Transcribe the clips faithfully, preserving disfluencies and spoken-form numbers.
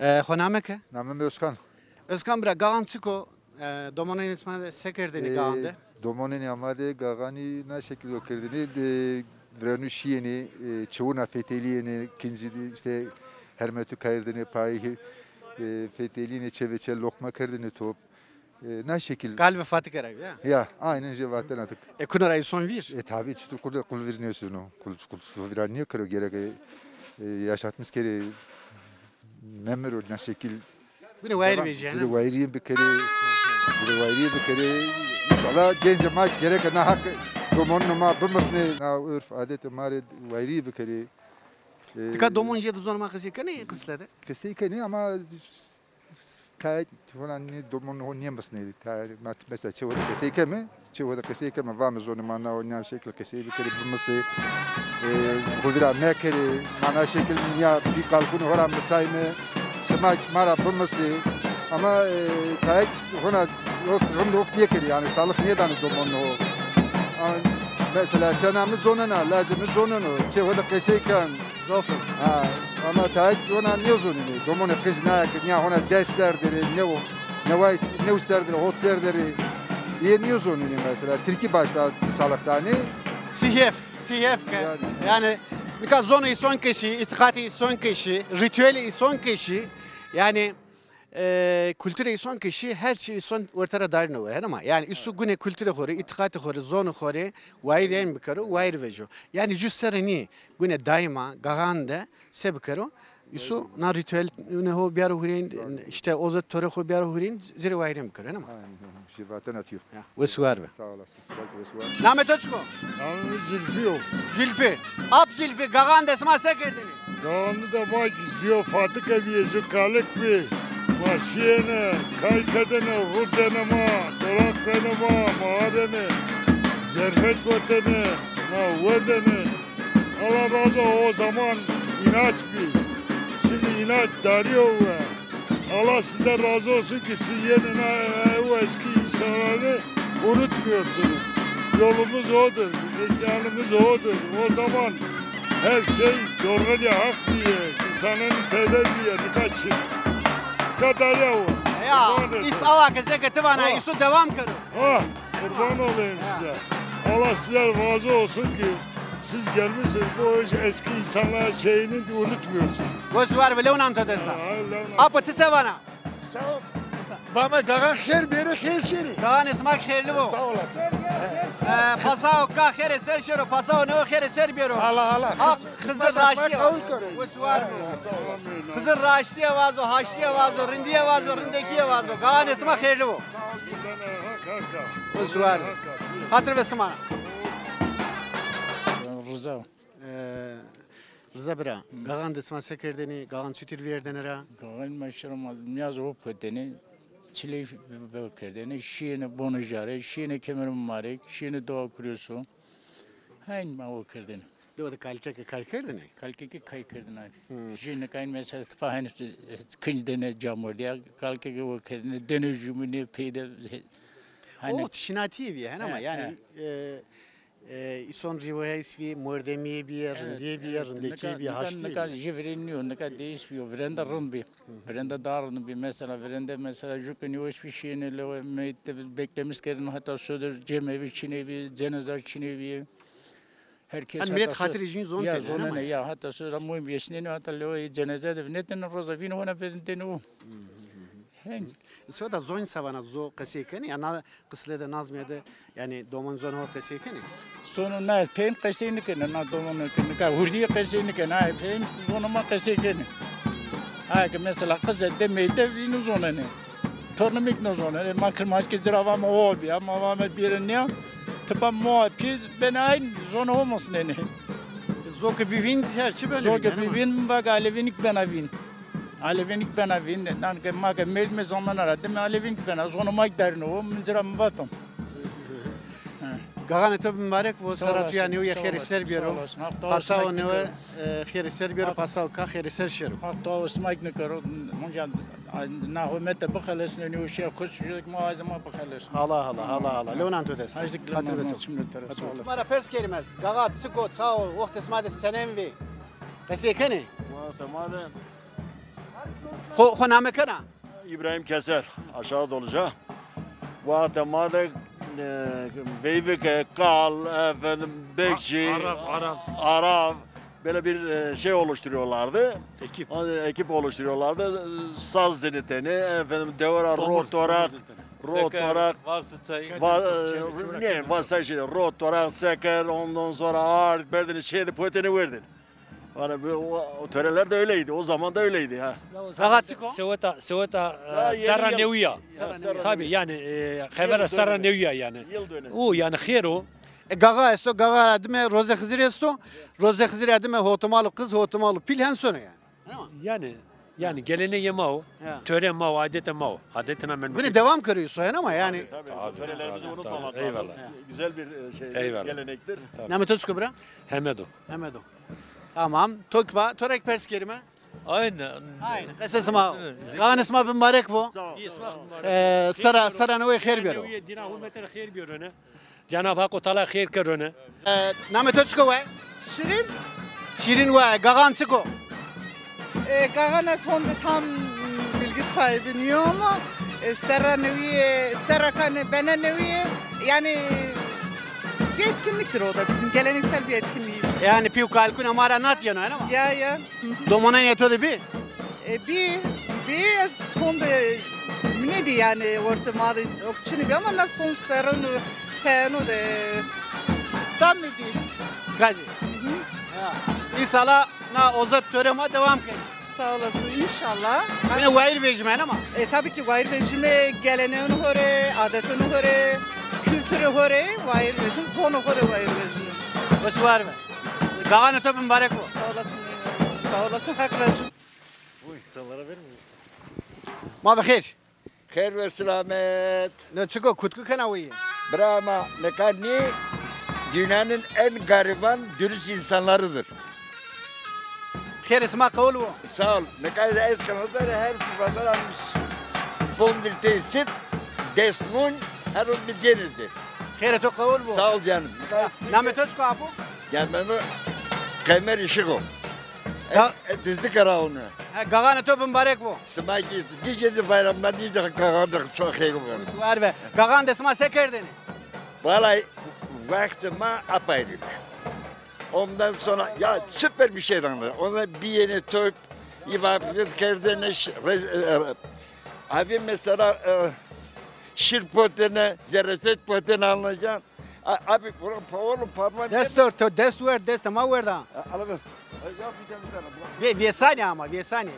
E, xo name ke? Name mi Özkan. Özkan bira, gaxan çik o? E, domonênê sima de se kerdêne gaxan de? E, domonênê ama de gaxanî na şekil o kerdêne. De, virenu şîyêne, e, çewuna fetelîyêne, kincî de îşte hermetû kerdêne payî, e, fetelîyêne, çê ve çê loqma kerdêne top. E, na şekil. Kalbi Fatike ra ya? Ya, aynen jê vatena tik. E, kuna ra îson vîr? E, tabi, çitur qul, qul vîr nêsono. Qul, qul, qul vîra nêkero, gerek, e, e, yaşatmış kere memiro na şekil. Gune wayir vejîya, ne? Gune wayirî bikerê, gune wayirî bikerê. Înşallah gencê ma gerek na haq domonê ma bimisnê. Na urf adetê ma rê wayirî bikerê. E, tika domon jê de zonê ma qisey kenê, qisle de? Qisey kenê ama Tayê hona nê domon ho nêmisnê. Tayê mesela çê ho de qesey keme, çê ho de qesey keme, vame zonê ma na o nîya şekil qesey bikerê, bimisê. E, xo vîra mekerê, ma na şekil nîya pî kalkunê ho ra misayme, sima ma ra bimisê. Ama, e, tayê hona rind ok nêkerê, yanî salix nêdanê domonê ho. Ama mesela çena mi zonena, lajê mi zoneno, çê ho de qesey ken. Zof o. Ha, ama tayê hona nêzonenê. Domonê qij na ke nîya hona des ser der ê, new, neway, new ser der ê, hot ser der ê. Ê nêzonenê mesela. Tirkî başta salix danê. Çi hêf, çi hêf ke. Yanî. Yanî, nika zonê îson ke şî, îtîqatê îson ke şî, rîtuelê îson ke şî, yanî, e, kulturê îson ke şî, her çî îson werte ra darîno we, hena ma. Yanî îsu gune kulturê xo rê, îtîqatê xo rê, zonê xo rê wayîr yen bikero, wayîr vejo. Yanî ju serre nî gune daîma gaxan de se bikero? Îsu na rîtuelûnê ho biyaro hurên, îşte oze torê xo biyaro hurên, ci rê wayîr yen bikero, hena ma. Aynen, aynen. Jê vatena tu yo. Ya, wes û war be. Sağ olasın. Namê to çik o? Namê mi Zülfü yo. Zülfü. Ap Zülfü, gaxan de sima se kerdêne? Gaxan de ma kî jû Fatike bîye, jû kalik bî. Ma şîyêne, kay kedêne, rû dêne ma, doraq dêne ma, ma adêne, zerfet wetêne, ma werdêne. Allah razı o zaman inanç bî. Şimdi inanç darîyo we. Allah sizden razı olsun ki siz yeniden o eski insanları unutmuyorsunuz. Yolumuz odur, mekanımız odur. O zaman her şey doğru hak diye, insanın tede diye birkaç kadar ya o. Ya, is awa ke zeke ti vana, isu devam kero. Ha, kurban olayım size. Allah size razı olsun ki siz gelmişsiniz. Bu eski insanlar şeyini unutmuyorsunuz. Wes û war be, lew nan to dest a. Ha, lew nan. Apo, ti se vana? Sağ ol. Vame gaxan xêr bêrê, xêr şêrê. Gaxanê sima xêrli bo. Sağ olasın. E, pasao ka xêrê ser şêro, pasao newe xêrê ser bêro. Allah Allah. Haq Xizir raştîye vazo. Wes û war bo. Xizir raştîye vazo, haştîye vazo, rindîye vazo, rindekîye vazo. Gaxanê sima xêrli bo. Wes û war. Xatir ve sima. Riza. E, Riza bira, gaxan de sima se kerdêne, gaxan çutir vîyerdêne ra? Gaxan ma şira ma nîyaz o kerdêne, çiley vekerdêne, şîyêne bonê jare, şîyêne kemerê mimarek, şîyêne doğa kurusu. Hayn ma o kerdêne. Dewa de kalkeke kay kerdêne? Kalkeke kay kerdêne. Jî nika mesela tipa hayn kinc dêne camordîya, kalkeke o kerdêne, dêne jumîne peyde. Hani o tişinatîye vîye, hena ma yanî, e, E, îson rîwayes vî, mordemîye bîye, rindîye bîye, rindekîye bîye, haştîye bîye. Nika jî virên nîyo, nika değiş bîyo. Virende rind bî. Virende daha rind bî. Mesela virende mesela ju ke nêweş bî şîyêne lewe meyit de beklemiş kerdêne heta sodir cemevi çinê bî, ceneza çinê bî. Herkes. Hani millet xatirê jûn zonenê, ya, heta sodir muhim vêşnêne heta lewe ceneza de vinetêne, roza vînê hona verên dêne o. Hen. Seweta zon se vana, zo qesey kenê? Ya na qisle de, nazmîye de, yanî domon zon ho qesey kenê? Sono na pên qesey nêkenê, na domon nêkenê, nika hurdîye qesey nêkenê, na pên zonê ma qesey kenê. Aye ke mesela qize de meyte vînû zonenê. Tornê mi kî nêzonenê, ma kirmanckî ci ra vame o bîya, ma vame bîyerê nîya, tipa moa pî benê ayn, zonê ho musnenê. Zo ke bî vîn, her çî benê vîn. Zo ke bî vîn, mi va ke alevînî kî bena vîn. Alevînî kî bena vîn, nan ke ma ke merdîme zamana ra dime alevînî kî bena, zonê ma kî darîno o, min ci ra mi vato. Gaxanê to bî mubarek bo, sera to ya nêwe ya xêrê ser bêro. Pasao newe, e, xêrê ser bêro, pasao ka xêrê ser şêro. Haq to sima kî nêkero, onca na homete bixelesno, nêwe şîya kos şîyo, ma ayze ma bixelesno. Hala hala, hala hala. Lew nan to dest. Xatir ve to. Ma ra pers kerîm ez. Gaxa çik o, ça o, wextê sima de senên vî? Qesey kenê? Ma temade. Xo, xo name kena? İbrahim Keser, Aşağı Doluca. Wextê ma de, e, veyvike, kal, efendim, bekçi, Arap, Arap. Arap, böyle bir, e, şey oluşturuyorlardı. Ekip. O, ekip oluşturuyorlardı. Saz ziniteni, efendim, devra, Tomur, rotorak, tomur ziniteni. Rotorak, Seker, Vasıtay. Va-, e, ne, Vasıtay şey, rotorak, seker, ondan sonra ağır, berdini, şeydi, poteni verdin. Yani bu, o, o töreler de öyleydi. O zaman da öyleydi ha. Gaga çik o? Seweta, seweta, e, Ya, yeni Serra yıl. Newiya. Ya, Serra Tabii Newiya. Yani, e, xevera Yıl Serra dönümü. Newiya yani. Yıl dönümü. O yani xêr o. E, gaga esto, gaga ra dime Roze Xizir esto. Roze Xizir ra dime hotomalu kız, hotomalu pîl hen sono yani. Değil mi? Yani, yani geleneğe ma o, Ya. töre ma o, adete ma o. Adetine men Gune devam keriyor soyan ama yani. Tabii, tabii, Törelerimizi tabii, unutmamak tabii. lazım. Eyvallah. Güzel bir, e, şey, Eyvallah. gelenektir. Tabii. Name to çik o bira? Hemedo. Hemedo. Tamam. To kî va, to rek pers kerime. Aynı. Aynı. Qesê sima. Gaxanê sima bimbarek vo. Sağ ol. Ee, sera, sera newê xêr bero. Newê dîna hurmetê xêr bero ne. Cenab Haqo Teala xêr kero ne. Ee, name to çik o we? Şirin. Şirin we, gaxan çik o? E, gaxan ez honde tam bilgi sahibi niyo ama, e, serra newiye, serra kane bene newiye, yani bir etkinliktir o da bizim geleneksel bir etkinliğimiz. Yani pî û kalikûna ma ra nat yeno, ena ma? Ya, ya. Hı hı. Domonanê to de bî? E, bî, bî ez honde mi nêdî yani ortê ma de ok çinî bî ama na son serrano peyeno de tam mi dî. Dikkat edin. Hı hı. Ya. İnşallah na ozet töre ma devam kenê. Sağ olasın, inşallah. Yine wayir vejime ama. E, tabii ki wayir vejime geleneğin hore, adetin hore, kültürü hore wayir vejime, zonu hore wayir vejime. Wes û war be. Gaxanê to bimbarek bo. Sağ olasın, sağ olasın, hak razı. Bu insanlara vermiyor. Ma bi xêr. Xêr ve selamet. Ne çiko, kutku kena wî? Bira ma, nika nî dünyanın en gariban, dürüst insanlarıdır. Xêrê sima qewul bo. Sağ ol. Nika ez kanalda her sıfırdan almış. Pondrîtê sit, dest mûn, her bir denizdir. Xêrê to qewul bo. Sağ ol canım. Namê to çiko apo? Ya, namê mi Qemer Işık o. Ga- E, e, Dizli Karaoğlu. Ha, gaxanê to bimbarek bo. Sima kî, nîcê de bayramda, nîcê gaxan de sima xeyr bo. Wes û war be. Gaxan de sima se kerdêne? Vallahi, wextê ma apayrı be. Ondan sonra, ya, süper bir şeydi. Ondan bir yeni top, ibadet kerdêne, ş-, re-, e, e, abi mesela, e, şir potêne, zerefet potêne anlayacaksın. A-, abi, bura pa-, oğlum, parmağım Dest wer, to dest wer, destê ma werda. A-, ala ver. E, ya, bir tane, bir tane, bırak. Vê, vêsanê ama, vêsanê yani.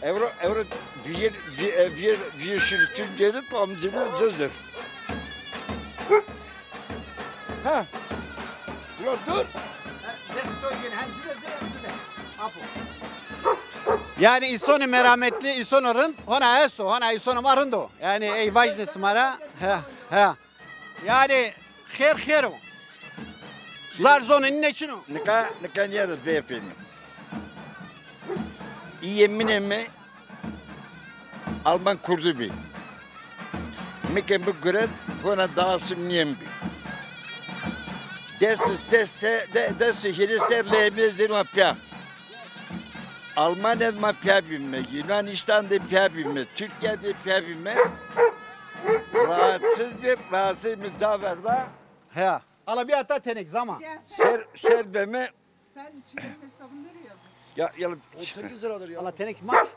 Ewro, ewro, bir, bir, e, bir, bir sürü tüm gelip amcını düzdür. Ha. Ya dur. Destê to cênê, hem cide, cide, cide. Apo. Yani îsonê merametli, îsonê rind, hona esto, hona îsonê ma rind o. Yani ey vajnê sima ra. He, he. Yani xêr xêr o. Zar zonê nîne çin o. Nika, nika nîya de bêfenî. Îyê minê mi Alman kurdu bî. Mi ke mi guret, hona dasim nîyen bî. Dest û se, se, de, dest û hîrê serr leyê mi zî ma pîya. Almanya de ma pîya bîme, Yunanistan de pîya bîme, Türkiye de pîya bîme. Rahatsız bir, rahatsız mi ca verda. He. Ala bir hata tenek zaman. Ser, ser beme. Sen içinde hesabında ne yazıyorsun? Ya, ya. On sekiz liradır ya. Ala tenek mak.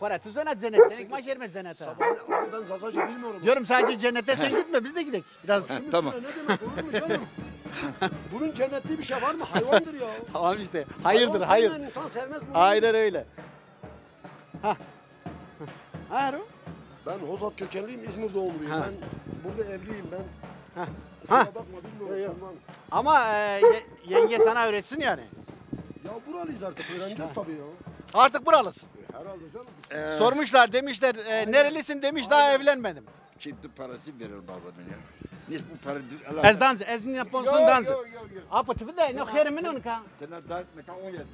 Xora tu zona cennet, tenek mak yerme cennete. Sabah abi ben Zazaca bilmiyorum. Diyorum sadece cennete sen gitme, biz de gidelim. Biraz. Ha, tamam. Ne demek, olur mu canım? Bunun cennetliği bir şey var mı? Hayvandır ya. Tamam işte. Hayırdır, hayvan hayır. Sevmeyen insan sevmez mi? Aynen öyle. Ha. Ha, Erol? Ben Hozat kökenliyim, İzmir doğumluyum. Ha. Ben burada evliyim ben. Ha. Kusura bakma, bilmiyorum. Yok, yok. Ama, e, ye-, yenge sana öğretsin yani. Ya buralıyız artık, öğreneceğiz tabii ya. Artık buralısın. E, herhalde canım. Biz Sormuşlar, demişler, e, nerelisin demiş, daha evlenmedim. Kim tu parası verir bazen ya. Ne bu para dü-, ala- Ez danz, ez ne ponsun danz. Yok, yok, yok, yok. Apo tu de, no xêr min o nika. Tena da, nika on yedi.